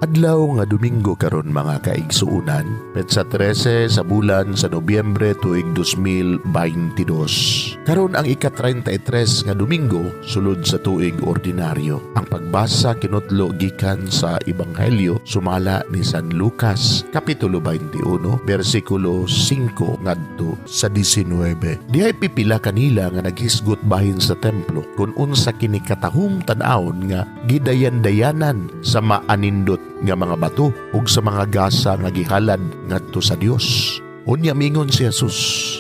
Adlaw nga Domingo karon, mga kaigsuunan, petsa 13 sa bulan sa Nobyembre, tuig 2022. Karon ang ika-33 nga Domingo sulod sa tuig ordinaryo. Ang pagbasa kinutlo gikan sa Ebanghelyo sumala ni San Lucas, kapitulo 21, bersikulo 5 ngadto sa 19. Dihay pipila kanila nga naghisgot bahin sa templo kung unsa kini katahom tan-awon nga gidayan-dayanan sa maanindot nga mga bato ug sa mga gasa nga gihalad ngadto sa Dios. Unya mingon si Jesus,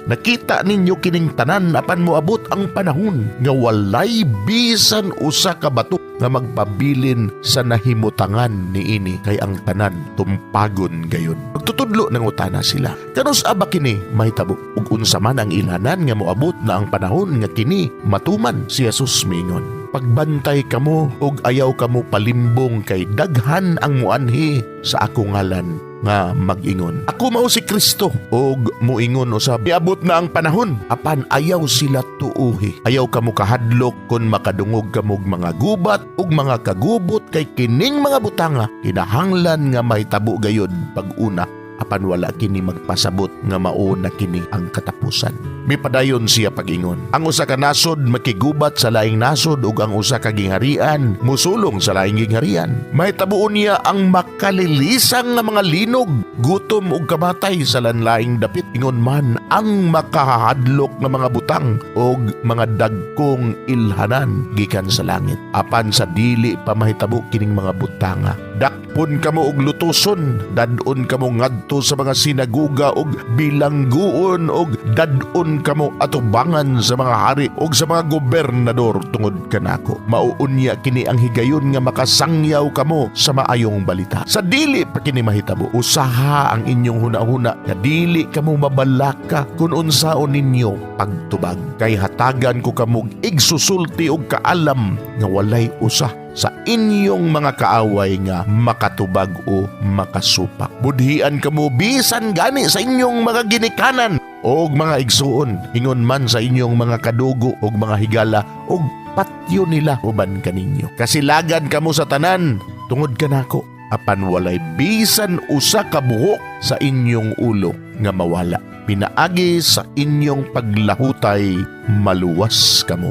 "Nakita ninyo kining tanan, apan moabot ang panahon nga walay bisan usa ka bato nga magpabilin sa nahimutangan niini kay ang tanan tumpagon gayud." Pagtutudlo, nangutana sila, "Kanus-a ba kini mahitabo? Ug unsa man ang ilhanan nga moabot na ang panahon nga kini matuman?" Si Jesus miingon, "Pagbantay kamo ug ayaw kamo palimbong kay daghan ang muanhi sa ako ngalan nga mag-ingon, 'Ako mao si Kristo,' ug muingon usab, 'Miabot na ang panahon,' apan ayaw sila tuuhi. Ayaw kamo kahadlok kung makadungog kamog mga gubat ug mga kagubot kay kining mga butanga kinahanglan nga mahitabo gayud pag-una, apan wala kini magpasabot nga mao na kini ang katapusan." Mipadayon siya pag-ingon, "Ang usa ka nasod makigubat sa laing nasod ug ang usa ka gingharian musulong sa laing gingharian. Mahitabo unya ang makalilisang nga mga linog, gutom ug kamatay sa lain-laing dapit, ingon man ang makahadlok nga mga butang ug mga dagkong ilhanan gikan sa langit. Apan sa dili pa mahitabo kining mga butanga, dakpon kamo og lutuson, dad-on kamo ngadto sa mga sinaguga ug bilangguon ug dad-on kamo atubangan sa mga hari ug sa mga gobernador tungod kanako. Mao unya kini ang higayon nga makasangyaw kamo sa maayong balita. Sa dili pa kini mahitabo, usaha ang inyong hunahuna nga dili kamo mabalaka kung unsaon ninyo pagtubag. Kay hatagan ko kamo og igsusulti og kaalam nga walay usa sa inyong mga kaaway nga makatubag o makasupak. Budhian kamo bisan gani sa inyong mga ginikanan og mga igsuon, ingon man sa inyong mga kadugo og mga higala, og patyo nila uban kaninyo. Kasilagan kamo sa tanan tungod kanako, apan walay bisan usa ka buhok sa inyong ulo nga mawala. Pinaagi sa inyong paglahutay maluwas kamo."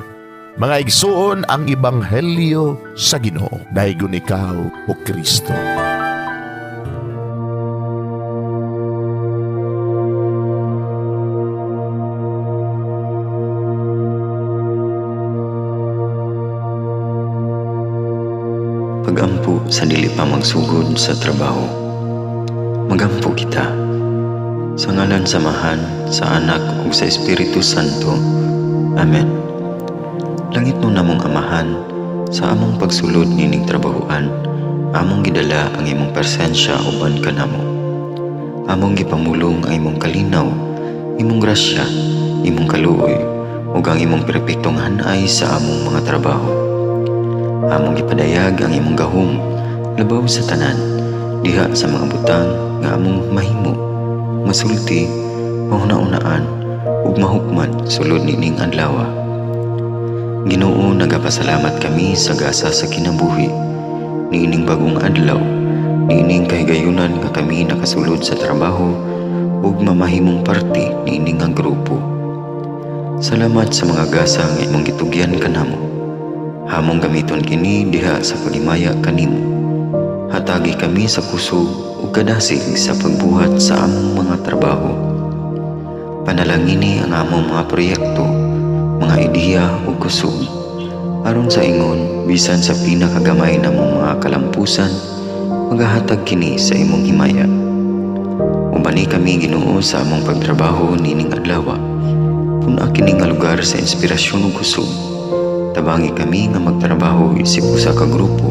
Mga igsuon, ang ebanghelyo sa Ginoo. Daygon ikaw, o Kristo. Pagampo sa dili pa magsugod sa trabaho. Magampo kita. Sa ngalan sa Amahan, sa Anak ug sa Espiritu Santo. Amen. Langitnon namong Amahan, sa among pagsulod nining trabahoan, among gidala ang imong presensya uban kanamo. Among gipamulong ang imong kalinaw, imong grasya, imong kaluoy, ug ang imong perpektong hanay sa among mga trabaho. Among gipadayag ang imong gahom labaw sa tanan diha sa mga butang nga among mahimo, masulti, mahuna-unaan ug mahukman sulod nining adlaw. Ginoo, nagapasalamat kami sa gasa sa kinabuhi niining bagong adlaw, niining kahigayunan nga kami nakasulod sa trabaho ug mamahimong parte niini nga grupo. Salamat sa mga gasa nga imong gitugyan kanamo. Among gamiton kini diha sa paghimaya kanimo. Hatagi kami sa kusog ug kadasig sa pagbuhat sa among mga trabaho. Panalangini ang among mga proyekto, mga ideya ug kusog. Aron sa ingon, bisan sa pinakagamay namong mga kalampusan, magahatag kini sa imong himaya. Ubani kami, Ginoo, sa among pagtrabaho nining adlaw. Pun-a kini nga lugar sa inspirasyon ug kusog. Tabangi kami nga magtrabaho isip usa ka grupo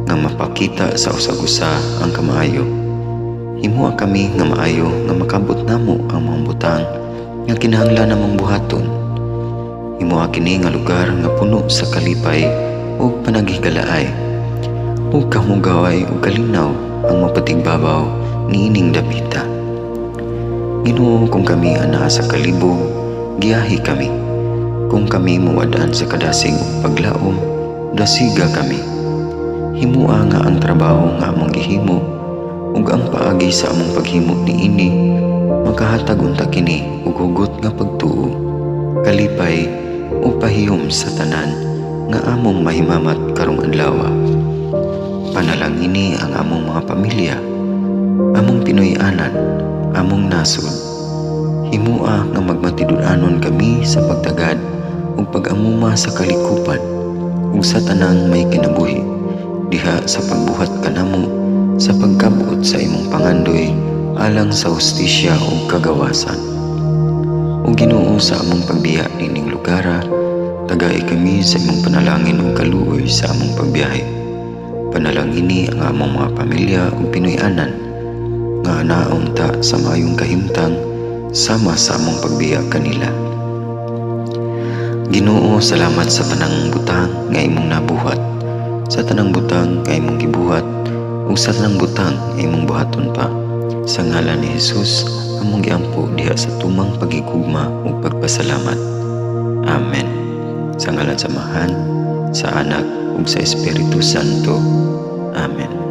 nga mapakita sa usag-usa ang kamaayo. Himoa kami nga maayo nga makabot namo ang mga butang nga kinahanglan namong buhaton. Himoa kini nga lugar nga puno sa kalipay ug panaghigalaay. Ug kamugaway ug kalinaw ang mapatigbabaw niining dapita. Ginoo, kung kami anaa sa kalibog, giyahi kami. Kung kami muwad-an sa kadasig ug paglaom, dasiga kami. Himua nga ang trabaho nga among gihimo ug ang paagi sa among paghimo niini makahatag unta kini og hugot nga pagtuo, kalipay ug pahiyom sa tanan nga among mahimamat karong adlaw. Panalangini ang among mga pamilya, among Pinoy-anan, among nasod. Himua nga magmatinud-anon kami sa pagtagad ug pag-amuma sa kalikupan ug sa tanang may kinabuhi diha sa pagbuhat kanamo sa pagkabot sa imong pangandoy alang sa hustisya ug kagawasan. O Ginoo, sa among pagbiya nining lugara, tagai kami sa imong panalangin ug kaluoy sa among pagbiyahe. Panalangini ang among mga pamilya ug Pinoy-anan nga anaon ta sa maayong kahimtang sama sa among pagbiya kanila. Ginoo, salamat sa tanang butang nga imong nabuhat, sa tanang butang nga imong gibuhat, ug sa tanang butang nga imong buhaton pa. Sa ngalan ni Jesus, among giampo diha sa tumang pagigugma ug pagpasalamat. Amen. Sa ngalan sa Amahan, sa Anak ug sa Espiritu Santo. Amen.